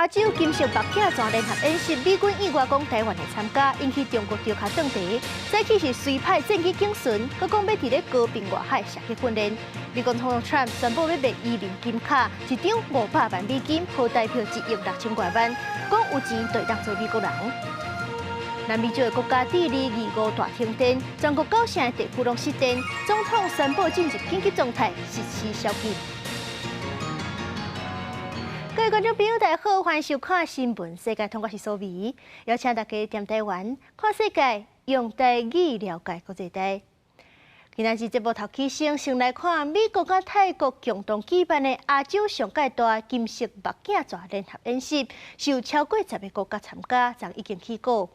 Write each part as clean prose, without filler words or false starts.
亞洲金色目鏡蛇聯合演習，美軍意外講台灣會參加，引起中國著跤轉茶。早起是隨派戰機警巡，閣講欲佇咧高屏外海射擊訓練。美國總統川普宣布欲賣移民金卡，一張500萬美金，合台票1億6千外萬，講有錢就會當做美國人。南美洲的國家智利二五大停電，全國九成的地區攏失電，總統宣布進入緊急狀態，實施宵禁。各位觀眾朋友，大家好，歡迎收看新聞世界通，我是蘇美，邀請大家踮台灣看世界，用台語了解國際大。今仔日節目頭起先，先來看美國佮泰國共同舉辦的亞洲上蓋大金色目鏡蛇聯合演習，是有超過10個國家參加，昨已經起鼓。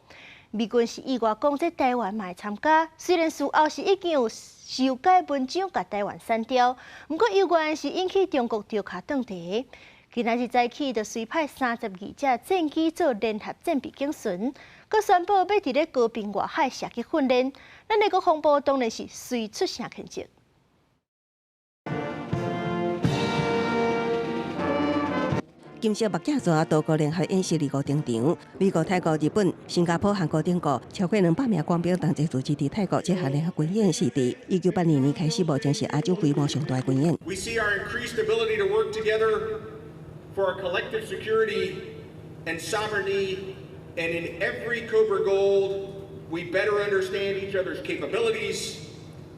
美軍是意外講，這台灣嘛會參加，雖然事後是已經有修改文章，共台灣刪掉，毋過猶原是引起中國著跤轉茶。今仔日早起就隨派32隻戰機做聯合戰備警巡，閣宣布欲佇咧高屏外海射擊訓練。咱的國防部當然是隨出聲譴責。金色目鏡蛇多國聯合演習二五登場，美國、泰國、日本、新加坡、韓國等國超過200名官兵同齊組織佇泰國這項聯合軍演，是佇1982年開始，目前是亞洲規模上大軍演。 We see our increased ability to work together for our collective security and sovereignty, and in every Cobra Gold, we better understand each other's capabilities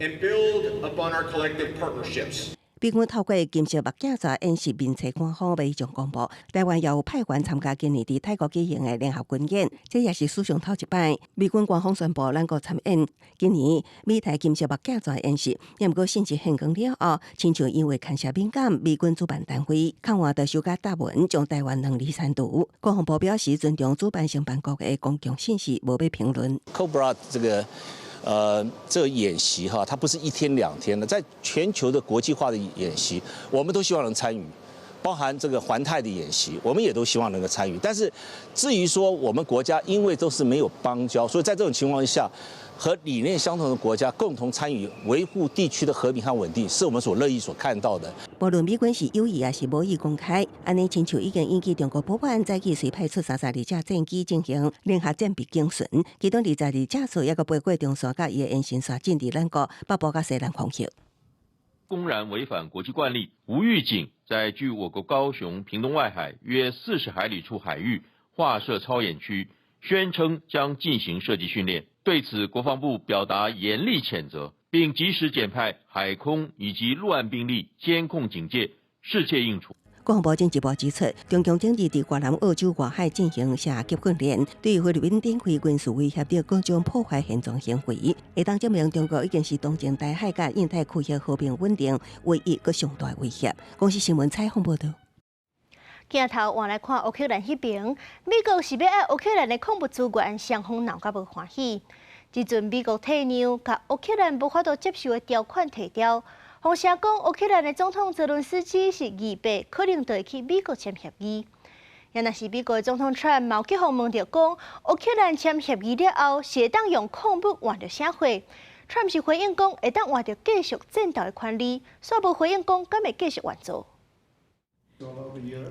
and build upon our collective partnerships. 美軍透過金色目鏡蛇演習面冊官方馬上公布，台灣也有派員參加今年佇泰國舉行的聯合軍演，這也是史上頭一擺。美軍官方宣布，咱國參演今年美台金色目鏡蛇演習，也毋過信息曝光了後，親像因為牽涉敏感，美軍主辦單位看完就修改答文，將台灣兩字刪除。國防部表示尊重主辦承辦國的公共信息，無欲評論。 Cobra 這個。這個演習哈，它不是一天兩天的，在全球的國際化的演習，我們都希望能參與，包含這個環太的演習，我們也都希望能夠參與。但是，至於說我們國家因為都是沒有邦交，所以在這種情況下，和理念相同的國家共同參與維護地區的和平和穩定，是我們所樂意所看到的。無論美軍是有意抑是無意公開，按呢親像已經引起中國不滿，早起隨派出32隻戰機進行聯合戰備警巡，其中22架次猶閣飛過中線，佮伊的延伸線進入咱國北部佮西南空域。公然違反國際慣例，無預警在距我國高雄屏東外海約40海里處海域劃設操演區，宣稱將進行射擊訓練。對此，國防部表達嚴厲譴責，並即時減派海空以及陸岸兵力監控警戒，適切應處。國防部進一步指出，中共近日佇越南澳洲外海進行射擊訓練，對菲律賓展開軍事威脅等各種破壞現狀行為，會當證明中國已經是當前台海佮印太區域和平穩定唯一閣上大威脅。公視新聞採訪報導。鏡頭換來看烏克蘭彼邊，美國是欲愛烏克蘭的礦物資源，雙方鬧甲無歡喜。這陣美國退讓，共烏克蘭無法度接受的條款提掉。風聲講，烏克蘭的總統澤倫斯基是二八可能就會去美國簽協議。也若是美國的總統川普去予問著講，烏克蘭簽協議了後，是會當用礦物換著啥貨？川普是回應講，會當換著繼續戰鬥的權利，煞無回應講，敢會繼續援助。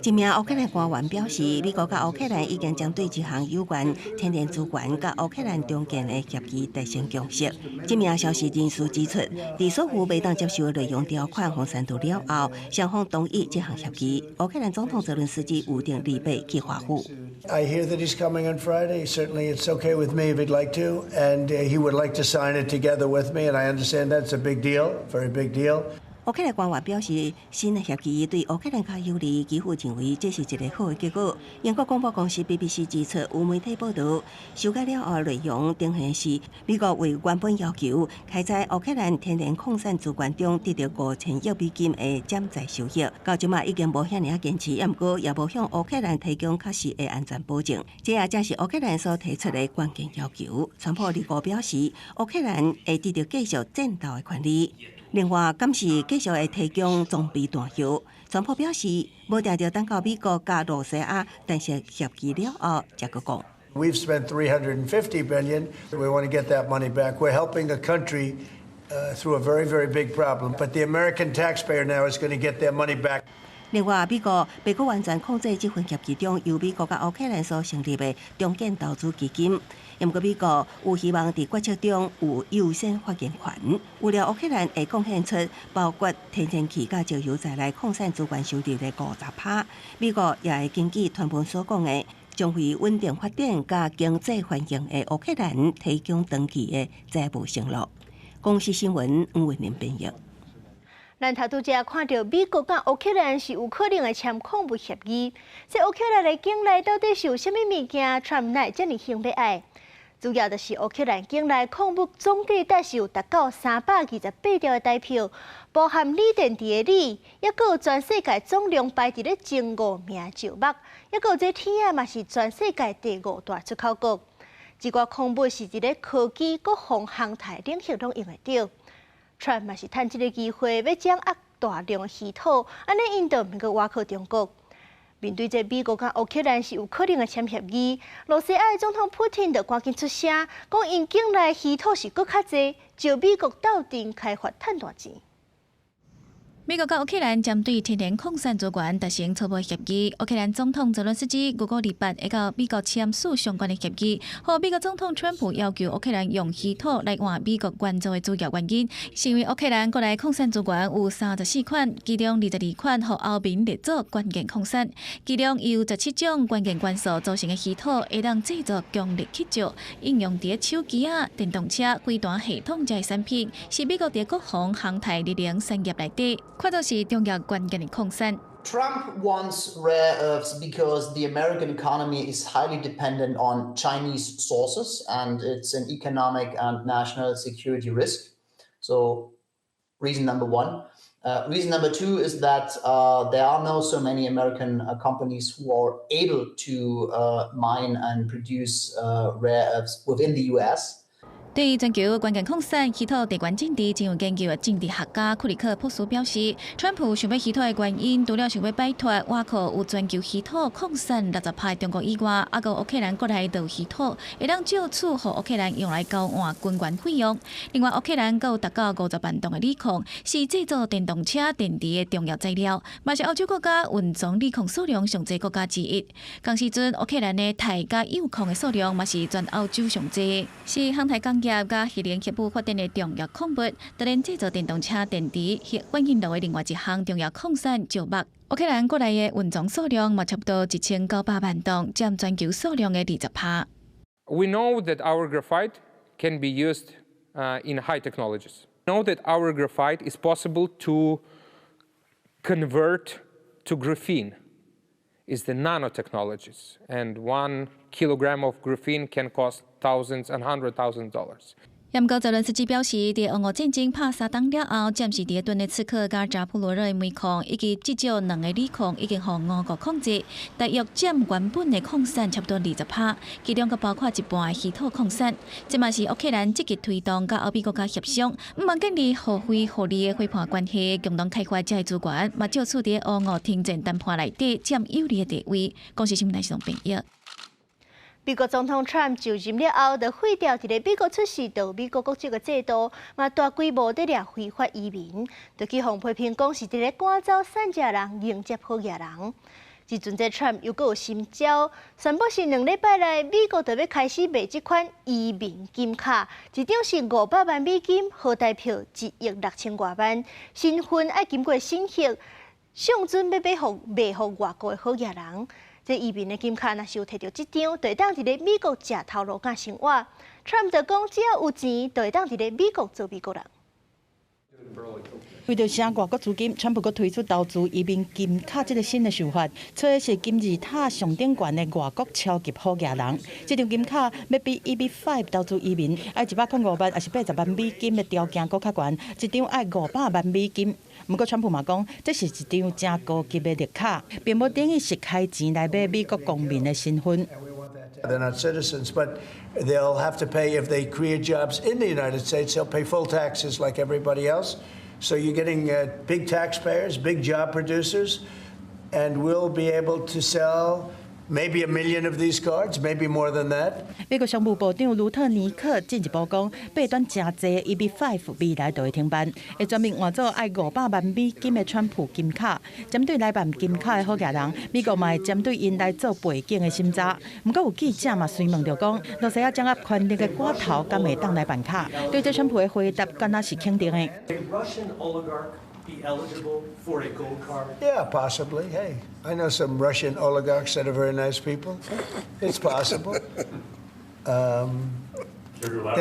一名烏克蘭官員表示，美國佮烏克蘭已經針對一項有關天然資源佮烏克蘭重建的協議達成共識。這名消息人士指出，佇所有袂當接受的內容條款予刪除了後，雙方同意這項協議。烏克蘭總統澤倫斯基預定禮拜去華府。 I hear that he's coming on Friday. Certainly, it's okay with me if he'd like to, and he would like to sign it together with me. And I understand that's a big deal, very big deal. 烏克蘭官員表示，新的協議對烏克蘭較有利，幾乎認為這是一個好的結果。英國廣播公司 BBC 指出，有媒體報道，修改了後內容，呈現是美國為原本要求開採烏克蘭天然礦產資源中得著5000億美金的潛在收益，到這馬已經無遐爾仔堅持，毋過也無向烏克蘭提供確實的安全保證。這也正是烏克蘭所提出的關鍵要求。川普二五表示，烏克蘭會得著繼續戰鬥的權利。另外，敢是繼續會提供裝備彈藥。川普表示，無定著等到美國佮露西亞達成協議了後，才閣講。 We've spent 350 billion. We want to get that money back. We're helping a country through a very, very big problem. But the American taxpayer now is going to get their money back. 另外，美國袂閣完全控制這份協議中由美國佮烏克蘭所成立的重建投資基金。毋過美國有希望佇決策中有優先發言權。預料烏克蘭會貢獻出包括天然氣佮石油在內礦產資源收入的50%。美國也會根據傳聞所講的，將為穩定發展佮經濟繁榮的烏克蘭提供長期的債務承諾。公視新聞黃文玲編譯。咱頭拄才看著美國佮烏克蘭是有可能會簽礦物協議，這烏克蘭的境內到底是有啥物物件，川普會遮爾興欲愛？主要就是烏克蘭境內礦物總價值是有達到328兆的台票，包含鋰電池的鋰，抑閣有全世界總量排佇咧前五名的石墨，抑閣有這鐵仔嘛是全世界第五大出口國。這寡礦物是佇咧科技、國防、航太領域攏用會著。川普嘛是趁這个機會，欲掌握大量的稀土，按呢𪜶就毋免閣倚靠中國。面對這美國佮烏克蘭是有可能會簽協議，羅西亞的總統普丁就趕緊出聲，講𪜶境內稀土是閣較濟，招美國鬥陣開發趁大錢。美國佮烏克蘭針對天然礦產資源達成初步協議。烏克蘭總統澤倫斯基預估28會佮美國簽署相關的協議。予美國總統川普要求烏克蘭用稀土來換美國援助的主要原因，是因為烏克蘭國內礦產資源有34款，其中22款予歐盟列做關鍵礦產，其中由17種關鍵元素組成的稀土，會當製作強力氣石，應用佇手機仔、電動車、飛彈系統這些產品，是美國佇國防、航太、綠能產業內底看做是重要關鍵的礦產。 Trump wants rare earths because the American economy is highly dependent on Chinese sources, and it's an economic and national security risk. So, reason number one. Reason number two is that there are not so many American companies who are able to mine and produce rare earths within the US. 對全球關鍵礦產稀土地緣政治真有研究的政治學家庫里克博士表示，川普想欲稀土的原因，除了想欲擺脫倚靠有全球稀土礦產60%中國以外，猶閣烏克蘭國內就有稀土，會當借此予烏克蘭用來交換軍援費用。另外，烏克蘭閣有達到50萬噸的鋰礦，是製造電動車電池的重要材料，嘛是歐洲國家蘊藏鋰礦數量上濟國家之一。仝時陣，烏克蘭的鈦佮鈾礦的數量嘛是全歐洲上濟，是航太工業佮核能核武發展的重要礦物，當然製造電動車電池、核反應爐的另外一項重要礦產石墨。烏克蘭國內的蘊藏數量嘛差不多1900萬噸，佔全球數量的20%。 We know that our graphite can be used in high technologies. Know that our graphite is possible to convert to graphene. Is the nanotechnologies, and 1 kilogram of graphene can cost thousands and hundred thousand dollars. 毋過澤倫斯基表示，佇俄烏戰爭拍3冬了後，暫時佇頓涅茨克佮扎波羅熱的煤礦以及至少兩个鋰礦已經予俄國控制，大約佔原本的礦產差不多20%，其中閣包括一半的稀土礦產。這嘛是烏克蘭積極推動佮歐美國家協商，毋望建立互惠互利的夥伴關係，共同開發這个資源，嘛借此佇俄烏停戰談判內底佔有利的地位。公視新聞台是編譯。美國總統川普就任了後，就廢掉佇咧美國出世就美國國籍的制度，嘛大規模佇掠非法移民，就去予批評講是佇咧趕走散食人，迎接好額人。這陣這川普又閣有新招，宣布是2禮拜內美國就欲開始賣這款移民金卡，一張是500萬美金，合台票1億6千外萬，身份愛經過審核，上準欲賣予外國的好額人。這移民的金卡若是有提著這張，就會當佇咧美國食頭路佮生活。川普就講，只要有錢，就會當佇咧美國做美國人。為著吸外國資金，川普閣推出投資移民金卡這个新的手法，揣的是金字塔上頂懸的外國超級好額人。這張金卡欲比 EB-5 投資移民愛105萬，抑是80萬美金的條件閣較懸，一張愛500萬美金。毋過川普嘛講，這是一張誠高級的綠卡，並無等於是開錢來買美國公民的身份。 They're not citizens, but they'll have to pay if they create jobs in the United States. They'll pay full taxes like everybody else. So you're getting big taxpayers, big job producers, and we'll be able to sell Maybe a million of these cards, maybe more than that. 美國商務部長盧特尼克進一步講，八單誠濟 EB5 未來就會停辦，會全面換做愛500萬美金的川普金卡。針對來辦金卡的好額人，美國嘛會針對𪜶來做背景的審查。毋過有記者嘛隨問著講，羅西亞掌握權力的寡頭敢會當來辦卡？對這川普的回答，敢若是肯定的。 Be eligible for a gold card? Yeah, possibly. Hey, I know some Russian oligarchs that are very nice people. It's possible. They're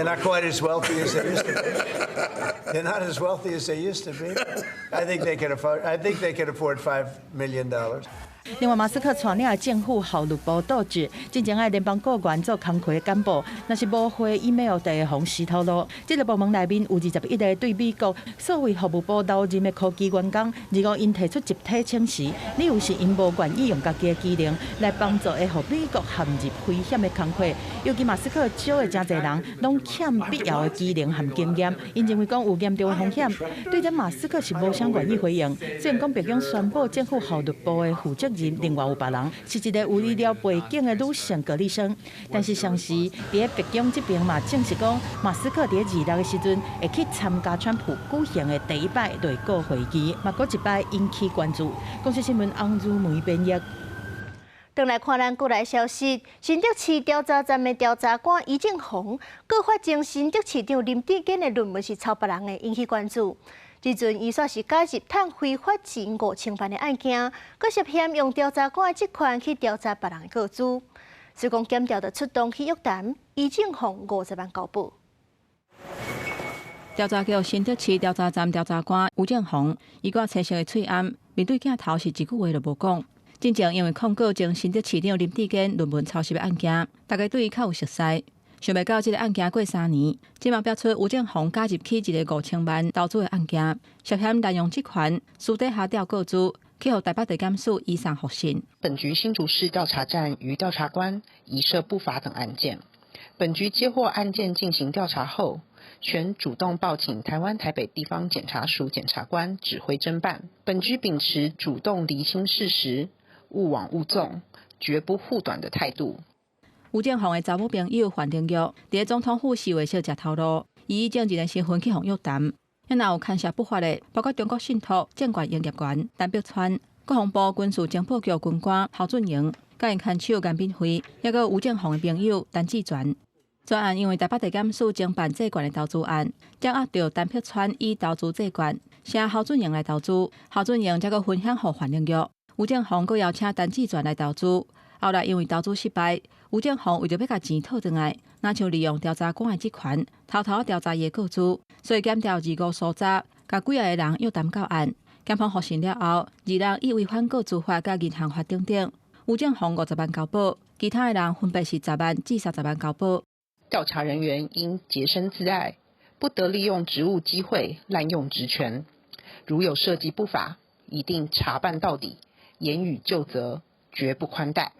not quite as wealthy as they used to be. They're not as wealthy as they used to be. I think they can afford. I think they can afford $5 million. 另外，馬斯克帶領的政府效率部導致，進前愛聯邦僱員做工課的幹部，若是無回 email 就會予死頭路。這個部門內面有21個對美國數位服務部留任的科技員工，如果𪜶提出集體請辭，理由是𪜶無願意用家己的技能來幫助會予美國陷入危險的工課。尤其馬斯克招的誠濟人，攏欠必要的技能和經驗，𪜶認為講有嚴重的風險。對這馬斯克是無啥願意回應。雖然講白宮宣布政府效率部的負責人另外有別人，是一個有醫療背景的女性格里生，但是同時佇咧白宮這邊嘛證實講，馬斯克佇咧26的時陣會去參加川普舉行的第一擺內閣會議，嘛閣一擺引起關注。公視新聞翁如梅編譯。轉來看咱國內消息，新竹市調查站的調查官余正宏，告發前新竹市長林智堅的論文是抄別人的，引起關注。這陣伊煞是加入趁非法錢5000萬的案件，閣涉嫌用調查官的職權去調查別人的個資，所以講檢調就出動去約談，余正宏50萬交保。調查局新竹市調查站調查官吴正宏，伊掛青色的喙罨，面對鏡頭是一句話都無講。進前因為控告前新竹市長林智堅論文抄襲的案件，大家對伊較有熟似。想袂到這个案件過3年，這馬爆出吳政宏加入去一个5000萬投資的案件，涉嫌濫用職權，私底下調個資，去予台北地檢署移送複審。本局新竹市調查站於調查官疑涉不法等案件，本局接獲案件進行調查後，全主動報請台灣台北地方檢察署檢察官指揮偵辦。本局秉持主動釐清事實、勿枉勿縱、絕不護短的態度。吳政宏的查某朋友范玲玉，佇咧總統府四月小食頭路，伊以證人的身份去予約談。若有牽涉不法的，包括中國信託證券營業員陳柏川、國防部軍事情報局軍官侯俊榮、佮𪜶牽手顏敏惠，抑閣吳政宏的朋友陳志全。專案因為台北地檢署偵辦債券的投資案，掌握著陳柏川以投資債券，請侯俊榮來投資，侯俊榮才閣分享予范玲玉。吳政宏閣邀請陳志全來投資，後來因為投資失敗，吳政宏為著欲共錢討轉來，若像利用調查官的職權，偷偷調查伊的個資，所以檢調25搜查，共幾仔个人約談到案。檢方複審了後，二人以違反個資法佮銀行法等等，吳政宏50萬交保，其他的人分別是10萬至30萬交保。調查人員應潔身自愛，不得利用職務機會濫用職權。如有涉及不法，一定查辦到底，嚴予究責，絕不寬待。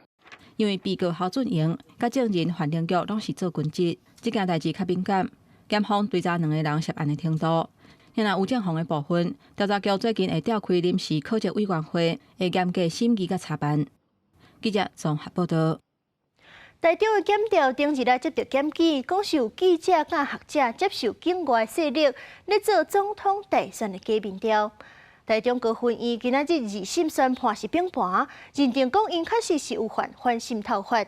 因為被告侯俊榮佮證人范玲玉攏是做軍職，這件代誌較敏感，檢方追查兩個人涉案的程度。若吳政宏的部分，調查局最近會召開臨時考績委員會，會嚴格審議佮查辦。記者綜合報道。台中的檢調頂日來接著檢舉，講是有記者佮學者接受境外勢力咧做總統大選的假民調。台中高分院今仔日二審宣判是反盤，認定講𪜶確實是有犯反滲透法。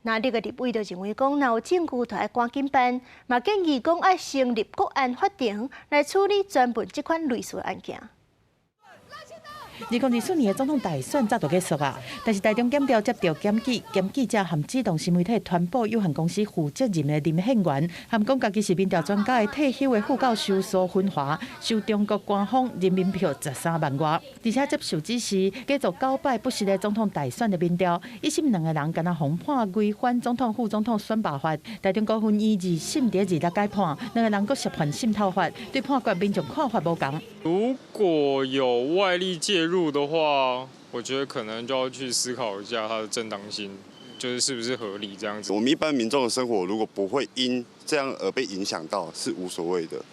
那這个立委就認為講，若有證據，就愛趕緊辦，嘛建議講愛成立國安法庭來處理專門這款類似的案件。2024年的總統大選早就結束啊，但是台中檢調接著檢舉，兼記者和主動新媒體傳播有限公司負責人的林憲元，含講家己是民調專家的退休的副教授蘇芬華，收中國官方人民幣13萬外，而且接受指示，繼續9擺不實的總統大選的民調，一審兩個人敢若予判違反總統副總統選罷法，台中高分院二審佇26改判，兩个人閣涉犯滲透法，對判決民眾看法無仝。如果有外力介入的話，我覺得可能就要去思考一下它的正當性，就是是不是合理這樣子。我們一般民眾的生活如果不會因這樣而被影響到，是無所謂的。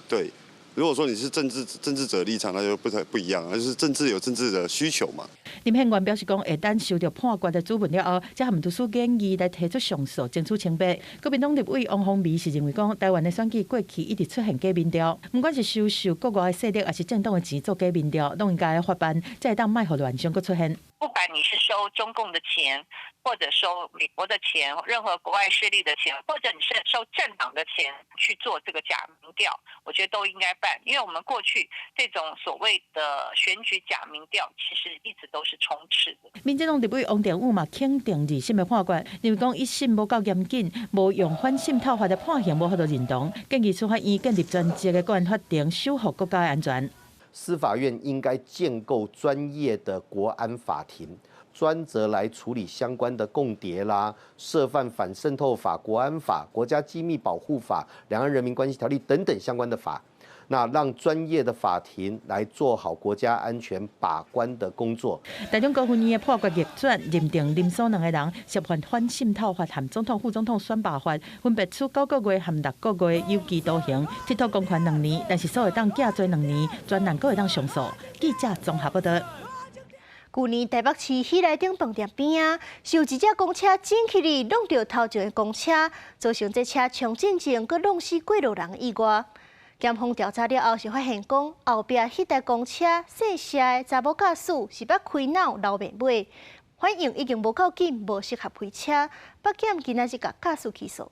對，如果說你是政治者立場，那就不太不一樣，就是政治有政治的需求嘛。林獻元表示講，會等收到判決的主文了後，才含律師建議來提出上訴，爭取清白。國民黨立委王鴻薇是認為講，台灣的選舉過去一直出現假民調，毋管是收受國外的勢力，抑是政黨的錢做假民調，攏應該法辦，才會當莫予亂象閣出現。不管你是收中共的錢，或者收美國的錢，任何國外勢力的錢，或者你是收政黨的錢去做這個假民調，我覺得都應該辦。因為我們過去這種所謂的選舉假民調，其實一直都是充斥的。民進黨立委王定宇嘛肯定二審的判決，認為講一審無夠嚴謹，無用反滲透法的判刑無法度認同，建議司法院建立專職的國安法庭，守護國家的安全。司法院應該建構專業的國安法庭，專責來處理相關的共諜啦、涉犯反滲透法、國安法、國家機密保護法、兩岸人民關係條例等等相關的法，那讓專業的法庭來做好國家安全把關的工作。台中高分院的判決逆轉，認定林蘇兩个人涉犯反滲透法和總統、副總統選罷法，分別處9個月和6個月有期徒刑，剝奪公權2年，但是煞會當寄罪2年，全案閣會當上訴。記者綜合報道。舊年台北市喜來登飯店邊仔，是有一隻公車整起來挵著頭前的公車，造成這車衝進前，閣挵死過路人意外。檢方調查了後，是發現講後壁彼台公車姓謝的查某駕駛是捌開腦流面尾，反應已經無夠緊，無適合開車。北檢今仔日共駕駛起訴。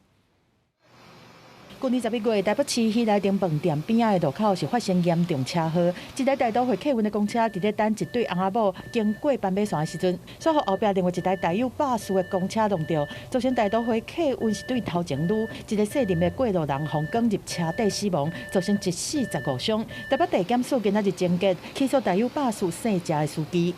舊年11月，台北市喜來登飯店邊仔的路口是發生嚴重車禍，一台大都會客運的公車佇咧等一對翁仔某經過斑馬線的時陣，煞予後壁另外一台大有百事的公車撞著，造成大都會客運是對頭前擼，一个姓林的過路人予捲入車底死亡，造成一死15傷。台北地檢署今仔日終結起訴大有百事姓謝的司機。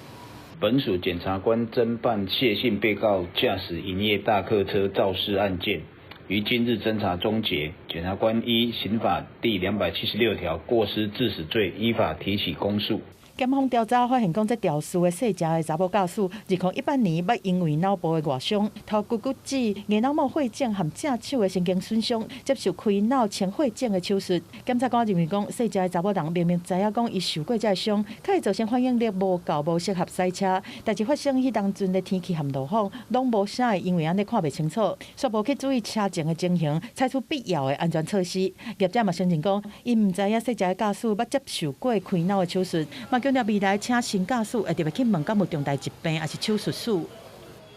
本署檢察官偵辦謝姓被告駕駛營業大客車肇事案件。於今日偵查終結，檢察官依刑法第276條過失致死罪依法提起公訴。檢方調查發現，講這肇事的姓謝的查某駕駛，2018年捌因為腦部的外傷、頭骨骨折、硬腦膜血腫和正手的神經損傷，接受開腦清血腫的手術。檢察官認為講，姓謝的查某人明明知影講伊受過這个傷，可會造成反應力無夠，無適合駛車。代誌發生彼當陣的天氣和路況，攏無啥會因為按呢看袂清楚，煞無去注意車前的情形，採取必要的安全措施。業者嘛承認講，伊毋知影姓謝的駕駛捌接受過開腦的手術，嘛強調未來請新駕駛會特別去問敢有重大疾病，抑是手術史。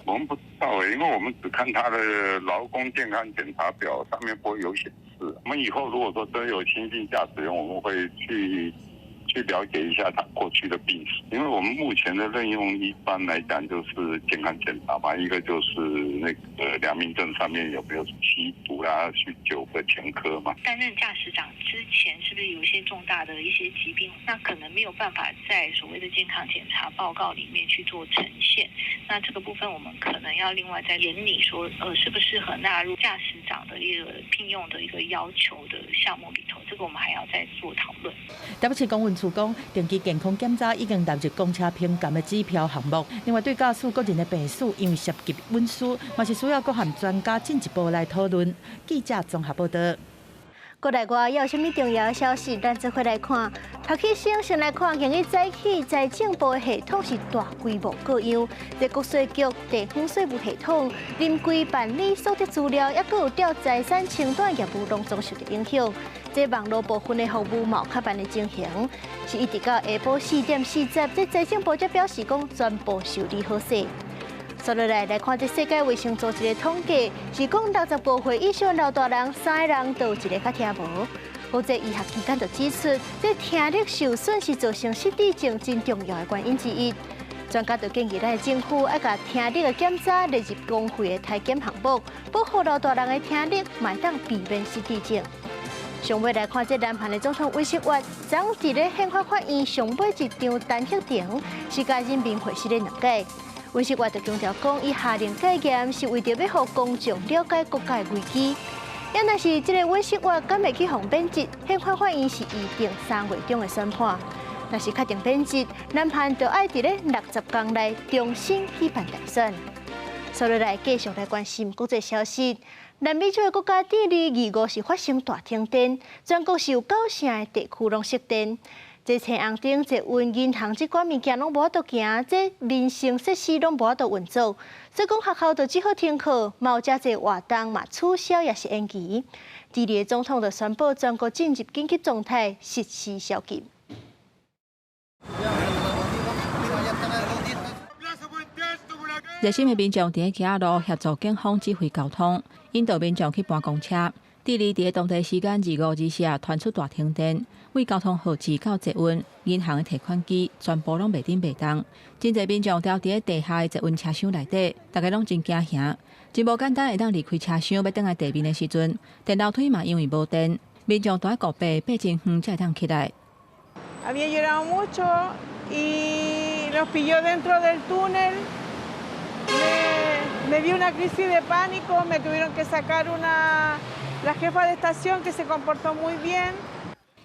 我們不知道，因為我們只看他的勞工健康檢查表，上面不會有顯示。我們以後如果說真有新進駕駛員，我們會去了解一下他過去的病史。因為我們目前的任用一般來講就是健康檢查嘛，一個就是那個良民證上面有沒有吸毒啦、酗酒的前科嘛。擔任駕駛長之前，是不是有一些重大的一些疾病？那可能沒有辦法在所謂的健康檢查報告裡面去做呈現。那這個部分我們可能要另外再研擬說，適不適合納入駕駛長的一個聘用的一個要求的項目裡頭？這個我們還要再做討論。台北市公運處講，定期健康檢查已經納入公車評鑑的指標項目。另外，對駕駛個人的病史，因為涉及隱私，嘛是需要閣和專家進一步來討論。記者綜合報道。國內外有啥物重要消息？咱做伙來看。讀起先先來看，今日早起財政部的系統是大規模故障，這國稅局地方稅務系統臨櫃辦理所得資料，抑閣有調財產清單業務，攏總受著影響。這網路部分的服務嘛有較慢的情形，是一直到下晡4點40，這財政部才表示講全部修理好勢。紲落來來看，這世界衛生組織的統計是講，65歲以上老大人三个人就有一个較聽無。國際醫學期刊就指出，這聽力受損是造成失智症真重要的原因之一。專家就建議咱的政府愛共聽力的檢查列入公費的體檢項目，保護老大人的聽力，嘛會當避免失智症。上尾來看，這南韓的總統尹錫悅，昨佇咧憲法法院上尾一場彈劾庭，是共人民會死咧兩屆。尹錫悅就強調講，伊下令戒嚴是為著欲予公眾了解國家的危機。也若是這个尹錫悅敢會去予免職，憲法法院是預定3月中的宣判。若是確定免職，南韓就愛佇咧60天內重新舉辦大選。所以來繼續來關心國際消息。南美洲的國家智利25是發生大停電，全國是有九成的地區攏失電。這青紅燈、捷運、銀行這寡物件攏無法度行，這民生設施攏無法度運作。所以講學校就只好停課，嘛有誠濟活動嘛取消抑是延期。智利的總統就宣布全國進入緊急狀態，實施宵禁。熱心的民眾佇咧街仔路協助警方指揮交通，引導民眾去搬公車。智利佇咧當地時間25、24傳出大停電，為交通號誌到捷運、銀行的提款機，全部攏袂振袂動。真濟民眾牢佇咧地下的捷運車廂內底，大家攏真驚嚇，真無簡單會當離開車廂欲轉來地面的時陣，電樓梯嘛因為無電，民眾都愛顧爬爬真遠才會當起來。 Había llorado mucho y los pilló dentro del túnel. Me dio una crisis de pánico, me tuvieron que sacar una la jefa de estación que se comportó muy bien。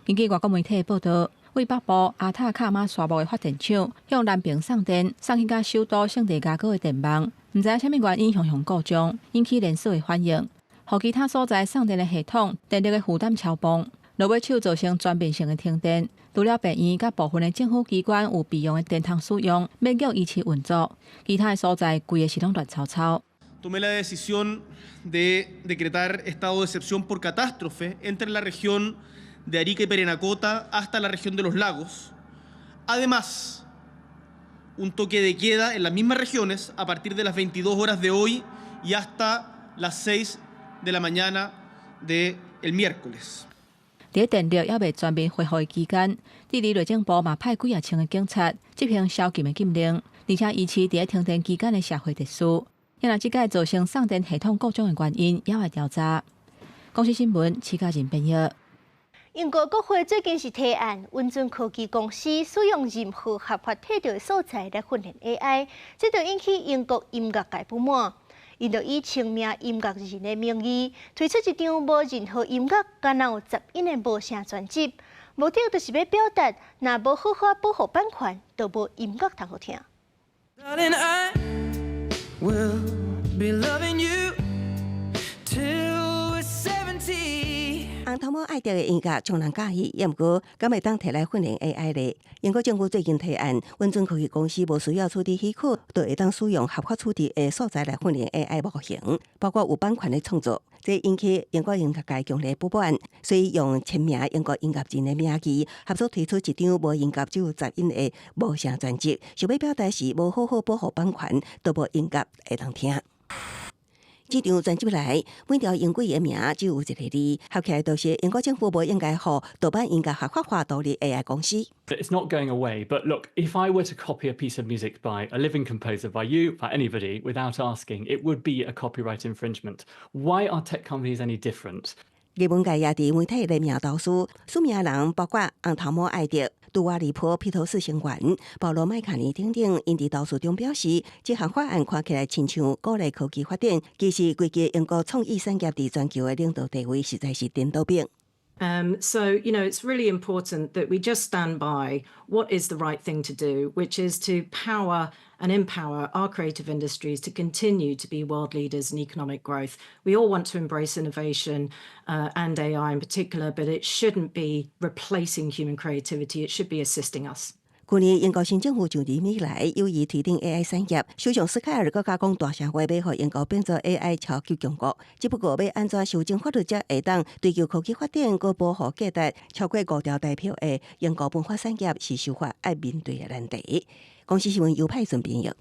根據外國媒體報道，位北部阿塔卡馬沙漠的發電廠向南邊送電，送去到首都聖地亞哥的電網，毋知影啥物原因雄雄故障，引起連鎖的反應，予其他所在送電的系統電力的負擔超崩，落尾手造成全面性的停電。除了病院佮部分的政府機關有備用的電通使用，勉強維持運作，其他的所在規个是攏亂糟糟。 Tomé la decisión de decretar estado de excepción por catástrofe entre la región de Arica y Parinacota hasta la región de Los Lagos. Además, un toque de queda en las mismas regiones a partir de las 22 horas de hoy y hasta las 6 de la mañana del miércoles. 佇電力猶未全面恢復的期間，智利內政部嘛派幾仔千个警察執行宵禁的禁令，而且維持佇停電期間的社會秩序。因為這屆造成送電系統故障的原因，猶會調查。公視新聞，徐嘉仁編譯。英國國會最近是提案，允准科技公司使用任何合法提著的素材來訓練 AI，這就引起英國音樂界不滿。𪜶就以簽名音樂人的名義推出一張無任何音樂、干焦有雜音的無聲專輯，目的就是欲表達，若無好好保護版權，就無音樂通好聽。 Darling, I will be loving you till we're 70. 紅頭毛愛德的音樂讓人佮意，也毋過敢會當提來訓練 AI 咧？英國政府最近提案，允准科技公司無需要取得許可，就會當使用合法取得的素材來訓練 AI 模型，包括有版權的創作。這引起英國音樂界強烈不滿，所以用簽名英國音樂人的名義，合作推出一張無音樂只有雜音的無聲專輯，想欲表達是無好好保護版權，都無音樂會當聽。這張專輯內，每條音軌的名只有一个字，合起來就是英國政府無應該予盜版音樂合法化導入 AI 公司。 It's not going away, but look, if I were to copy a piece of music by a living composer, by you, by anybody, without asking, it would be a copyright infringement. Why are tech companies any different? 藝文界也佇媒體聯名投書，署名人包括紅頭毛愛德、杜瓦利波、披頭士成員、保羅麥卡尼等等，𪜶佇投書中表示，這項法案看起來親像鼓勵科技發展，其實規个英國創意產業佇全球的領導地位實在是顛倒反。 So it's really important that we just stand by what is the right thing to do, which is to power and empower our creative industries to continue to be world leaders in economic growth. We all want to embrace innovation and AI in particular, but it shouldn't be replacing human creativity. It should be assisting us. 去年英國新政府上任以來，有意推動 AI 產業，首相斯凱爾閣加講大聲話，欲予英國變做 AI 超級強國。只不過欲按怎修正法律才會當追求科技發展，閣保護價值超過五兆台票的英國文化產業，是修法愛面對的難題。公視新聞尤派順編譯。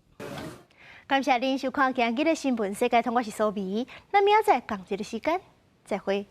感謝恁收看今日的新聞世界通，我是蘇美。咱明仔載仝一个時間再會。